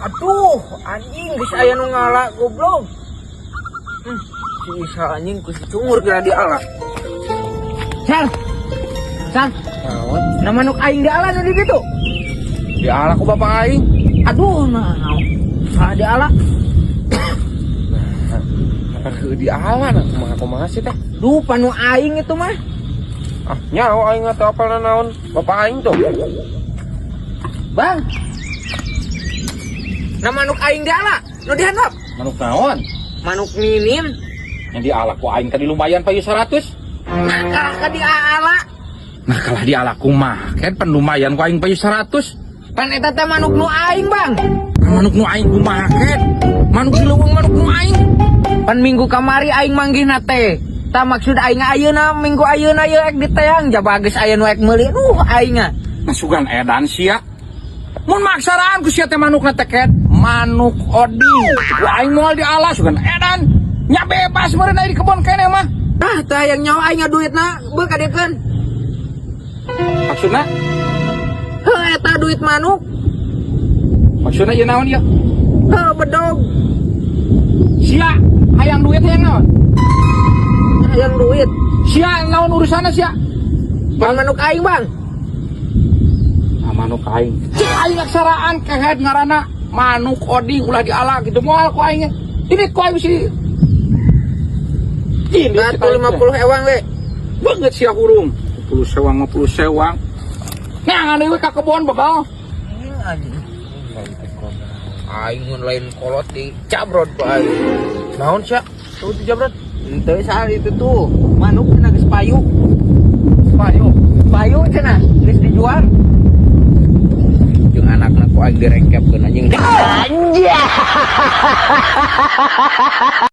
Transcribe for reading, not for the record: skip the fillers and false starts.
Aduh, anjing, geus aya nu ngala, goblok. Si Isa anjing ku si Cungur kira diala. Sal. Sal. Naon? Nah, manuk aing diala nu di ditu. Diala ku bapak aing. Aduh, nah. Salah diala. Nah, ke diala nah kumaha kumaha sih teh? Duh, pan nu aing itu mah. Ah, nyaho aing atau apa naon? Bapak aing tuh. Bang. Nah, manuk aing diala nu dihandap. Manuk naon? Manuk minin. Yang diala ku aing tadi lumayan payu 100. Nah, kalah ka diala. Nah, kalah diala kumaha? Kan pan lumayan ku aing payu 100. Pan eta teh manuk nu aing, Bang. Nah, manuk nu aing kumaha ken? Manuk di leuweung, manuk nu aing. Pan minggu kamari aing manggihna teh. Tah, maksud aing ayeuna, minggu ayeuna ieu ek diteang, jaba geus aya nu ek meuli. Duh, aing ah. Nah, sugan edan sia. Mun maksaraan ku sia teh manukna teh ket, manuk oding. Ku aing moal diala, sugan edan. Nya bebas meureun aya di kebon keneh mah. Ah, tah yang nyawa aing duitna beuk kadiekeun. Maksudna? Heuh, eta duit manuk. Maksudna ieu naon ieu? Heuh, bedog. Sia hayang duit, hayang naon? Hayang duit. Sia naon urusanna sia? Bang, manuk aing, Bang. Nah, manuk aing. Cek aing aksaraan kehed ngaranna manuk oding, ulah diala gitu moal ku aing. Ini ku aing si ini. 150 ewang we. Banget sia hurung. 10 sewang, 50 sewang. Nah, deui ka kebon begal. Anjing. Aing mun lain kolot dicabrod ku aing. Naon sia? Tuh dijabrot. Henteu, saat itu tuh manuk cenah geus payu. Payu. Payu cenah geus dijual. Jeung anakna ku aing direngkepkeun, anjing. Anjay.